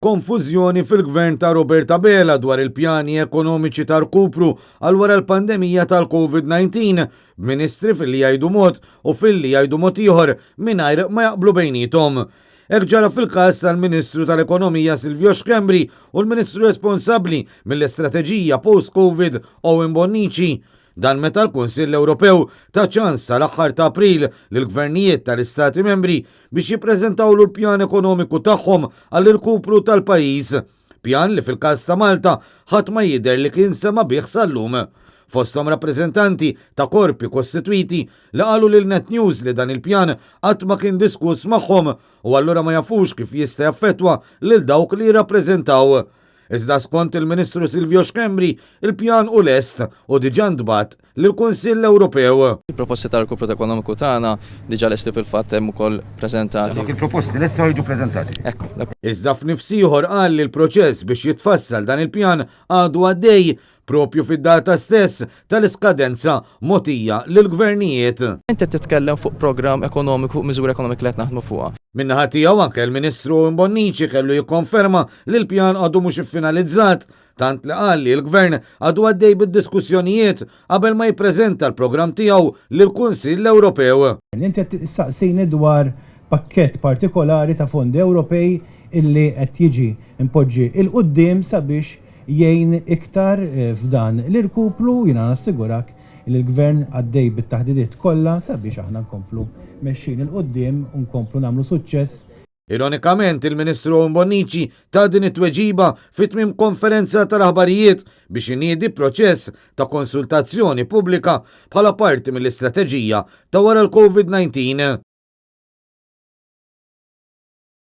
Konfużjoni fil-Gvern ta' Robert Abela dwar il-pjani ekonomiċi ta' rkupru għal wara l-pandemija tal-COVID-19, b'Ministri filli jgħidu mod u filli jgħidu mod ieħor mingħajr ma jaqblu bejniethom. Hekk ġara fil-każ tal-Ministru tal-Ekonomija Silvio Schembri u l-Ministru responsabbli mill-istrateġija post-Covid Owen Bonnici. Dan meta l-Kunsill Ewropew ta ċans sal-aħħar ta' April lill-gvernijiet tal-Istati Membri biex jippreżentawlu l-pjan ekonomiku tagħhom għall-irkupru tal-pajjiż. Pjan li fil-każ ta' Malta ħadd ma jidher li kien sema' bih sal-lum. Fosthom rappreżentanti ta' korpi kostitwiti li qalu lil Net News li dan il-pjan qatt ma kien diskuss magħhom u allura ma jafux kif jista' jaffettwa lil dawk li jirrappreżentaw. Iżda skont il-Ministru Silvio Schembri, il-pjan hu lest u diġà ntbagħat lill-Kunsill Ewropew. Il-proposti ta' rkupru ekonomiku tagħna diġà lesti fil-fatt hemm ukoll preżentati. Dawk il-proposti lesti ħa jiġu preżentati. Ekku. Iżda f'nifs ieħor qal li l-proċess biex jitfassal dan il-pjan għadu għaddej, propju fid-data stess tal-iskadenza mogħtija lill-gvernijiet. Inti qed titkellem fuq programm ekonomiku, fuq miżura ekonomika li qed naħdmu fuqha. Min-naħa tiegħu anke l-Ministru Owen Bonnici kellu jikkonferma li l-pjan għadu mhux iffinalizzat, tant li qal li l-Gvern għadu għaddej bid-diskussjonijiet qabel ma jippreżenta l-programm tiegħu lill-Kunsill Ewropew. Inti qed issaqsini dwar pakkett partikolari ta' fondi Ewropej illi qed jiġi mpoġġi 'l quddiem sabiex jgħin iktar f'dan l-irkupru, jiena nassigurak li l-Gvern għaddej bit-taħdidiet kollha sabiex aħna nkomplu mexjin 'il quddiem u nkomplu nagħmlu suċċess. Ironikament, il-Ministru Owen Bonnici ta din it-tweġiba fi tmiem konferenza tal-aħbarijiet biex iniedi proċess ta' konsultazzjoni pubblika bħala parti mill-istrateġija ta' wara l-COVID-19.